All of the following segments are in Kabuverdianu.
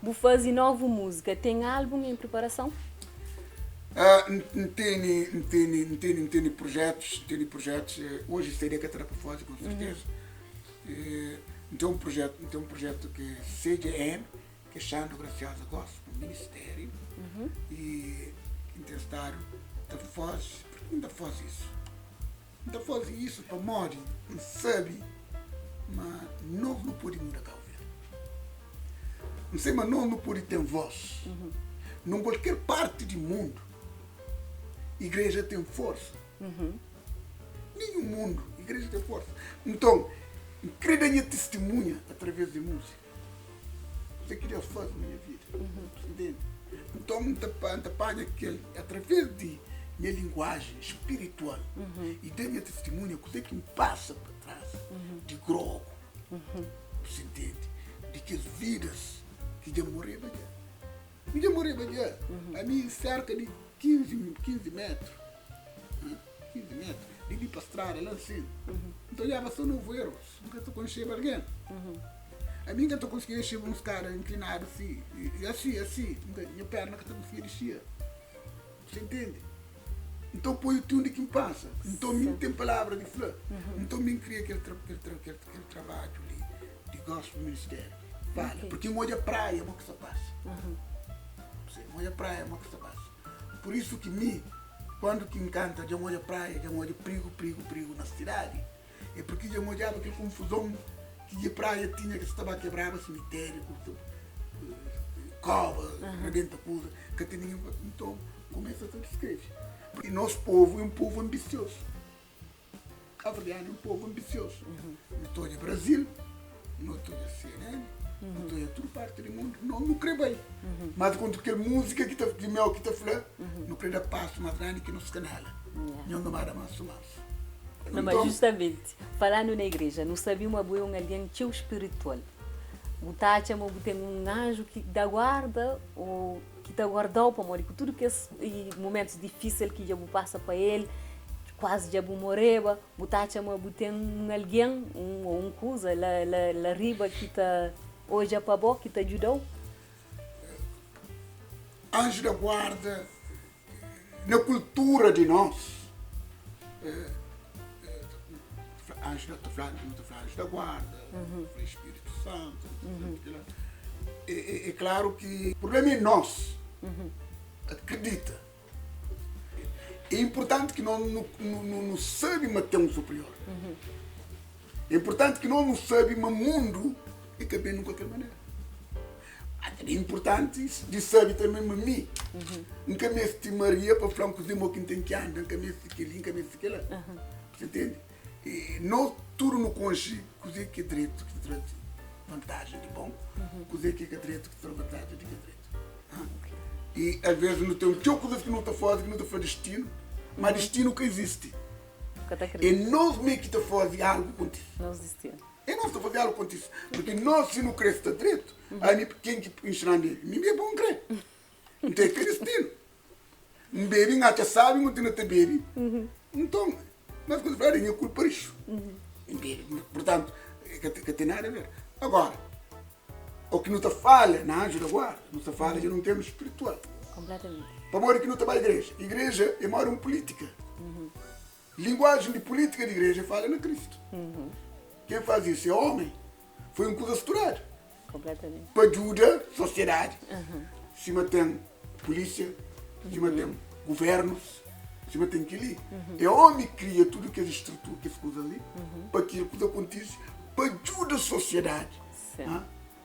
Bu faze novu múzika, ten álbun en priparason? N tene, N tene, N tene, N tene projetus, N tene projetus, oji CD ka ta da pa faze, ku serteza. N ten un projetu, N ten un projetu ki é CGM, ki é Xando Graciosa Gospel Ministério, i ki N ten stadu ta faze. Purki N ta faze isu? N ta faze isu pamodi N sabe ma nos nu pode muda Cabo Verde. N sabe ma nos nu pode ten vós nun kualker parti di mundu. Igreja ten forsa. Ninhun mundu, igreja ten forsa. Nton, N kre da nha tistimunha através di múzika. Kuze ki Deus faze na nha vida. Ntende? Nton, N ta N ta panha kel através di nha linguajen spiritual i da nha tistimunha kuze ki N pasa pa tras di grogu, bu sa ntende? Di kes vidas ki dja moreba dja. Mi dja moreba dja. Ami serka di 15, 15 metru, 15 metru di li pa strada la nsin. N ta odjaba so novu erus, N ka ta konxeba algen. Ami N ka ta konsigia dixeba un skada inklinadu si, asi, asi, nha perna ka ta konsigia dixia. Você entende? Nton poi ti undi ki N pasa. Nton mi N ten palavra di fla. Nton mi N kria kel kel kel kel trabadju li di gospel ministério. Fala, okay. Porque N odja praia mo ki sta pasa. N odja praia mo ki sta pasa. Por isso ki mi, quando ki N kanta dja N odja praia, dja N odja prigu, prigu, prigu na sidadi. É porque dja N odjaba kel konfuzon ki dja praia tinha ki sta ba kebraba simitério ku koba, rebenta kuza, ka ten ninguém. Nton, kumesa ta deskreve. Porque nos povu é un povu ambisiozu. Kabuverdianu é un povu ambisiozu. Nu ta odja Brasil, nu ta odja CNN, nu ta odja tudu parti di mundu, no nu kre bai. Mas kontu kel múzika ki ta di meu ki ta fla, nu kre da pasu mas grandi ki nos kanela. Nhos no ba da mansu mansu. Não, mas justamente, falando na igreja, nu sabe ma bu é un algen txeu spiritual. Bu ta atxa ma bu ten un anju ki da guarda ô ki ta guarda-u pamodi ku tudu kes momentus difísil ki dja bu pasa pa el, kuazi dja bu moreba, bu ta atxa ma bu ten un algen un ô un kuza la la la riba ki ta odja pa bo, ki ta djuda-u? Anju da guarda Na kultura di nos, anju da ta fla, nu ta fla anju da guarda, nu ta fla Spiritu Santu, nu ta fla kila. É klaru ki prublema é nos akredita. É inpurtanti ki nos nu sabe ma ten un superior. É inpurtanti ki nos nu sabe ma mundu é ka ben di kualker manera. É inpurtanti di sabe tanbe ma mi N ka meste Maria pa fla-m kuzê mo ki N ten ki anda, N ka meste kel-li, N ka meste kel-la. Bu ta ntende? Nos tudu nu konxe kuzê ki é dretu, ki ta traze vantajen di bon, kuzê ki é ka dretu, ki ta traze vantajen di ka dretu. I alvês nu ten txeu kuzas ki nu ta faze ki nu ta fla distinu, má distinu ka izisti. É nos mê ki ta faze algu kontise. É nos ta faze algu kontise. Porque nos si nu kre sta dretu, ami ken ki inxina-m bebe? Mi bebe pabia N kre. N ten ke distinu. N bebe, N atxa sabi, N kontinua ta bebe. Nton, mas kuza fladu é nha kulpa rixu. N bebe. Purtantu, ka ten nada a ver. Agora, o ki nu ta fala na anju da guarda, nu ta fala dja nun termu spiritual. Pamodi ki nu ta bai igreja? Igreja é moda un pulitika. Linguajen di pulítika di igreja é fala na Kristu. Ken faz isu é omi. Foi un kuza sturadu pa djuda sosiedadi. Sima ten pulísia, sima ten guvernus, sima ten kel-li. É omi kria tudu kes estrutura, kes kuza li, pa ki kuza kontise, pa djuda sosiedadi.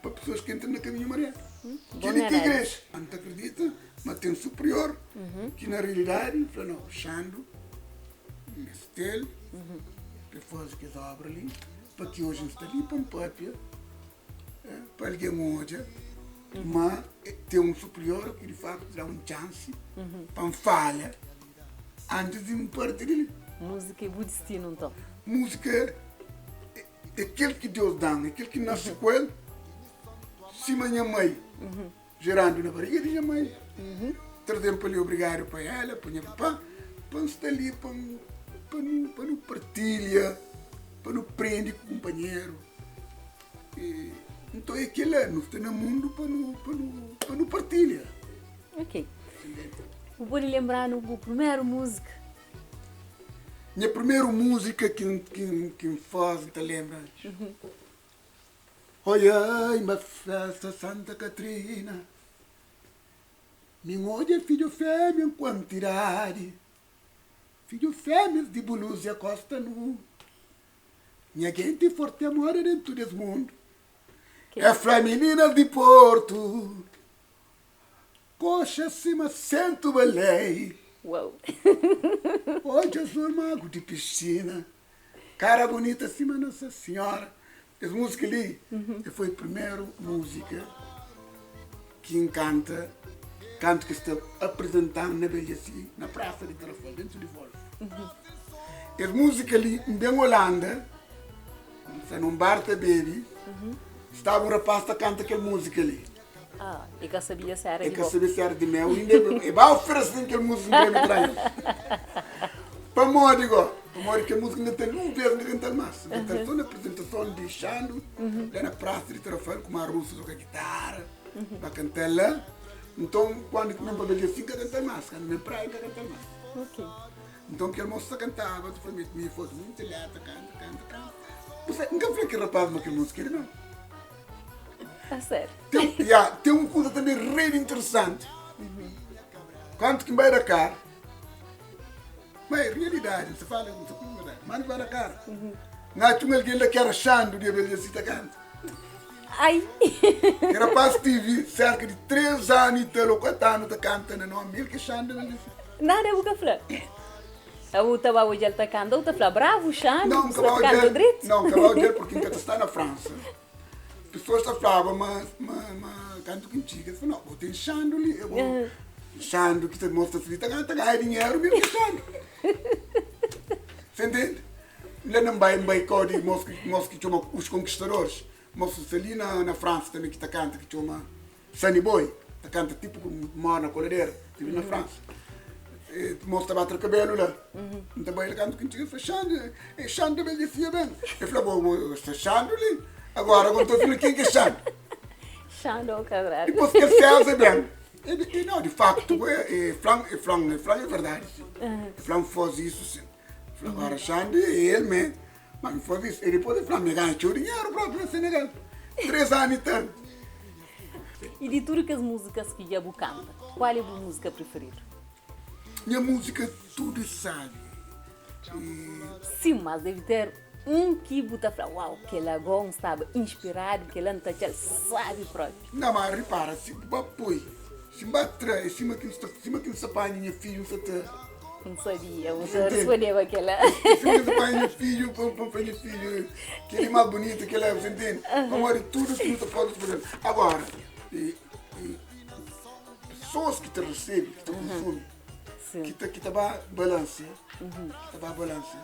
Pa pesoas ki entra na kaminhu mariadu. Kel-li ki igreja. N ta kridita ma ten superior ki na realidadi fla no, Xandu meste-l pa el faze kes obra li pa ki oji N sta li pa N papia pa algen odja ma ten un superior ki di faktu da un txansi pa N fala antis di N parti di li. Múzika é bu distinu nton? Múzika É kel ki Deus da-m, é kel ki N nase ku el, sima nha mai jerandu na bariga di nha mai, traze-m pa li. Obrigadu pa ela, pa nha papá, pa N sta li pa N pa nu pa nu partilha, pa nu prende ku kunpanheru. Nton é kel-la, nu sta na mundu pa nu, pa nu, pa nu partilha. Ok. Bu pode lenbra-nu bu primeru múzika? Nha primeru múzika ki N, ki N, ki N faze, N ta lenbra. Oi ai, ma festa Santa Katrina, mi N odja fidju fémia N kuantidadi, fidju fémias di Bulúzia Kosta nu. Nha genti forti amor é dentu des mundu. É fla mininas di Portu, koxa sima sentu balei. Odju azul magu di piscina, kara bunita sima Nosa Sinhora. Es múzika li foi primeru múzika ki N kanta kantu ki es ta apresenta-m na Belhasi, na prasa di Tarrafal, dentu di Volvo. Es múzika li, N ben Holanda, N sta nun bar ta bebe, staba un rapaz ta kanta kel múzika li. Ah, e ka sabia si era E di ka bo. sabia si era di meu, inda e ba oferese-m kel múzika, N krê tra el. Pamodi go? Pamodi kel múzika N kanta-l un vez, N ka kanta-l más. N kanta-l sô na apresentason di Xandu, la na prasa di Tarrafal, ku Mar Russo toka gitara, ba kanta-l la. Nton, kuandu ki ben pa Belhasi, N ka kanta-l más. Kandu ben Praia, N ka kanta-l más. Ok. Nton kel mosu ta kantaba, ta fla mi fosi munti letra, kanta, kanta, kanta. Bu sabe, N ka fla kel rapaz ma kel múzika é di meu. A sério? Tem, yeah, tem un kuza tanbe rei di interesanti. Kantu ki N bai Dakar, ma é realidadi, N sta fala, N sta fala verdadi. Má N bai Dakar, N atxa un algen la ki era Xandu di Abel ta kanta. Ai! Kel rapaz tive serka di 3 anu i tal ou 4 anu ta kanta na nomi el ki é Xandu di Abel. Nada bu ka fla. Bu ta ba odja-l ta kanta, bu ta fla, Bravu Xandu, Não, bu N ka sta ba kanta odja-l, dretu. não, N ka ba odja-l porque N ka ta sta na Fransa. Pessoas ta flaba ma, ma, ma kantu ki N txiga, es fla, no, bo ten Xandu li, e bo Xandu ki ta mostra si li ta ganha, ta ganha dinheru mesmu ki Xandu. Você entende? La na N bai, N bai kau di mos ki, mos ki txoma Os Conquistadores, mos ki sta li na, na Fransa tanbe ki ta kanta, ki txoma Sunny Boy, ta kanta tipu ku Morna Coladera, ti li na Fransa. E, mos ta ba tra kabelu la. N ta bai la kantu ki N txiga, N fla, Xandu, e Xandu ta ben dja ben. E fla, bo, bo sta Xandu li? Agora, N ta fla ken ki é Xandu? Xandu ao kadradu. Dipôs kel César ben. E, e não, di facto, e, e flan, e flan, e flan é verdadi, sim. E flan fozi isso, sim. E fla, agora Xandu é el me. Mas N faze isso. E dipôs e fla-m, mi ganha txeu dinheru própi na Senegal. 3 anu i tal. I di tudu kes múzikas ki dja bu kanta, kual é bu múzika prifiridu? Nha múzika tudu é sábi. Sim, mas debe ter un ki bu ta fla, uau, kel-la gó N staba inspiradu, kel-la N ta atxa-l sábi própi. Nau, ma ripara, si bu ba poi, si N ba tra, é sima ki N sta, sima ki N sta panha nha fidju, N sta ta. N sabia, bu ta respondeba kel-la. Sima ki N sta panha nha fidju, pa N fla nha fidju, kel-li más bunitu, kel-la, bu ta ntende? Pamodi tudu ki nu ta pode faze. Agora, pesoas ki ta resebe, ki ta konsumi, ki ta, ki ta ba balansia, ki ta ba balansia.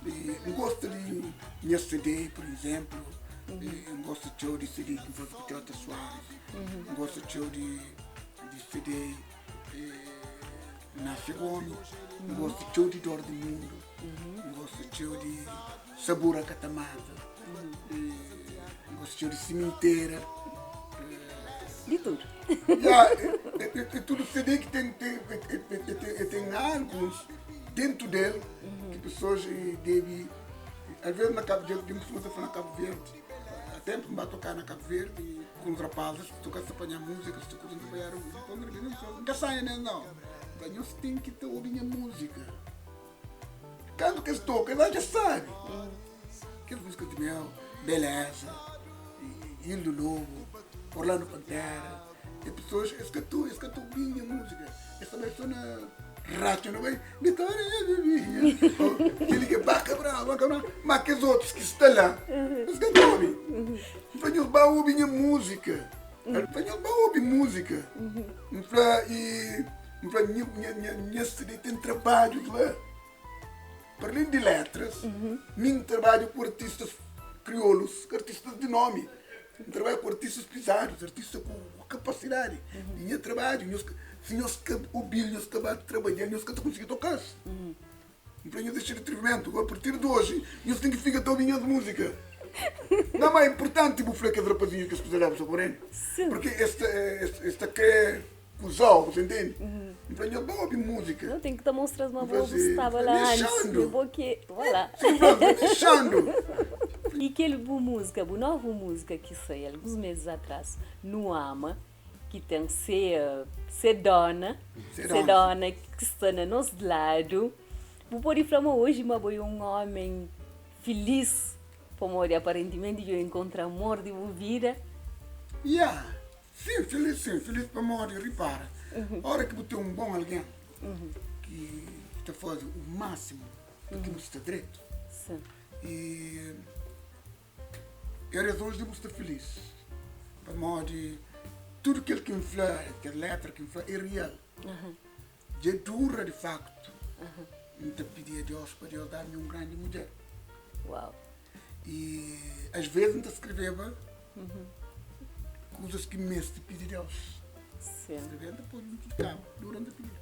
N gosta di nha CD, pur izénplu, N gosta txeu di CD ki N faze ku Txota Soares, N gosta txeu di CD Nácia Gomes, N gosta txeu di Dor di Mundu, N gosta txeu di Sabura Ka Ta Mata, N gosta txeu di Simentera. Di tudu. Ya, é tudu CD ki ten, ten, ten álbuns dentu del ki pesoas debe, alvês na Kabu Verde, ten pesoas ta fla na Kabu Verde, há ténpu N ba toka na Kabu Verde ku uns rapazes, toka sa panha múzika, sa kuza, N ta panha, N ka sanha nes nau, N fla, nhos ten ki ta obi nha múzika. Kantu ki es toka, es atxa sabi. Kes múzika di meu, Beleza, Ildo Lobo, Orlando Pantera, e pesoas, es ka ta, es ka ta obi nha múzika, es ta bai so na ratxa, na bai, Vitória nha bibinha, kel-li ki é Baca Brava, Baca Brava, ma kes otus ki sta la, es ka ta obi. N fla, nhos ba obi nha múzika, N fla, nhos ba obi múzika. N fla, e. N fla, nha, nha, nha, nha CD ten trabadjus la. Pa alén di letras, mi N trabadja ku artistas kriolus, artistas di nomi. N trabadja ku artistas pizadus, artistas ku kapasidadi. I nha trabadju, nhos ka, si nhos ka obi-l, nhos ka ba trabadja-l, nhos ka ta konsigi toka-s. N fla, nhos dexa di atrivimentu, a partir di oji, nhos ten ki fika ta obi nhas múzika. Não, mas é importante bu fla kes rapazinhos kes kuza lá, bu sta compreende? Sim. Porque es ta, es, es ta kre kuzau, bu ta entende? N fla, nhos ba obi múzika. Não, tem que te mostrar uma boa Você estava tá lá antes. deixando. Eu vou que. Voilà. Sim, fla, tá deixando. E aquele boa música, boa nova música que saiu alguns meses atrás, no Ama, que tem ser, ser dona, Ser ser dona. dona que está no nosso lado. Vou poder falar hoje, mas vou um homem feliz, como aparentemente eu encontro amor de minha vida. Yeah. Sim, feliz, sim, feliz para morrer, repara. A hora que você tem um bom alguém que te faz o máximo do que você está direito. Sim. E eu hoje de você feliz. Para morrer, tudo aquilo que me fala, aquela letra que me fala, é real. Já dura de facto. Não te pedi a Deus para Deus dar-me uma grande mulher. Uau. E às vezes não te escreveva coisas que me te pedi a Deus. Sim. Escrevendo depois não ficava, durante a vida.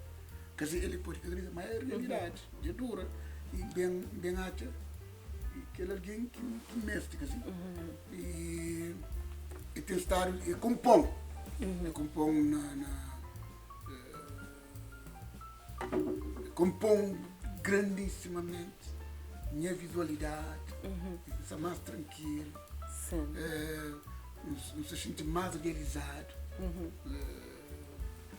Quer dizer, ele pode acreditar, mas é a realidade, é dura. E bem, bem acha e aquele alguém que, que mexe, quer dizer. E, e tem estado, e compõe. E compõe na, na compõe grandissimamente minha visualidade, e está mais tranquilo, Sim. não se sente mais realizado.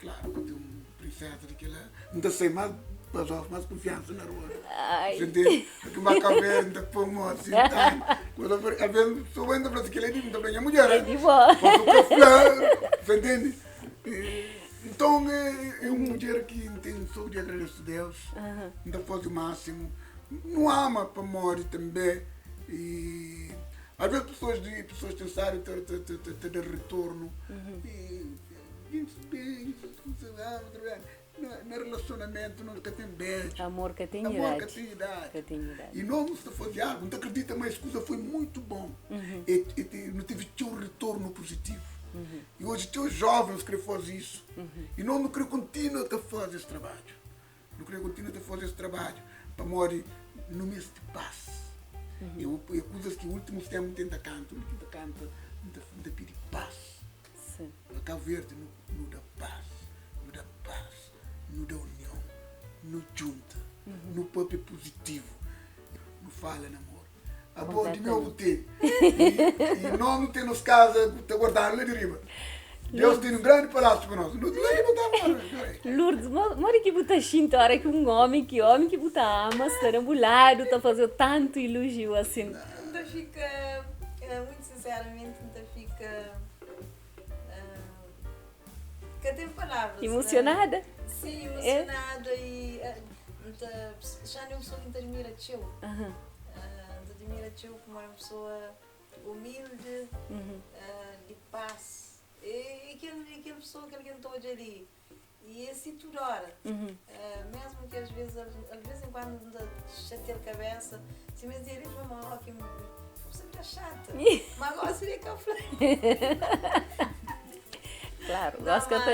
Claro, que tem um princesa daquela, não sei mais, mais, mais confiança na rua. Ai. Você entende? Porque uma caverna, põe uma assim, tá? Quando eu às vezes sou ainda para aquele ali, não minha mulher. É de boa. Posso café, você entende? Então é, é uma mulher que tem só de agradecer a Deus, ainda faz o máximo, não ama para morrer também. E às vezes pessoas, de, pessoas pensarem ter, ter, ter, ter, ter retorno. E, gente, beijo, sei lá, no, no relacionamento nunca tem beijo. Amor que tem Amor idade. que tem idade. Que tem idade. E nós não se fazer algo, não acredita, mas a escusa foi muito bom. E, e, e não tive teu retorno positivo. E hoje teus jovens querem fazer isso. E nós não queremos continuar a fazer esse trabalho. Não queremos continuar a fazer esse trabalho para morrer no mês de paz. Eu, eu coisas que o último tempo tenta canto, tenta canta, tenta pedir paz. Sim. A Cabo Verde não, não dá paz, não dá paz, não dá união, não junta, não papel positivo, não fala namoro. A boa de meu tem. E, e nós não temos casa para guardar lá de riba. Deus tem um grande palácio para nós. Não tem que botar fora. Lourdes, mora que buta xinta, hora que um homem, que homem que buta ama, está ambulado, está fazendo tanto elogio assim. Então fica, muito sinceramente, então fica. Que tem palavras. Emocionada? Né? Sim, emocionada e. Já não é uma pessoa que te admira teu. Te admira teu como uma pessoa humilde, de paz. E aquela pessoa que alguém está ali. E esse tudo hora. Mesmo que às vezes, às vezes em quando chateia a cabeça, se me dizer, ele fala, que você fica chata. Mas agora seria que eu falei. Claro, gosto que eu mas,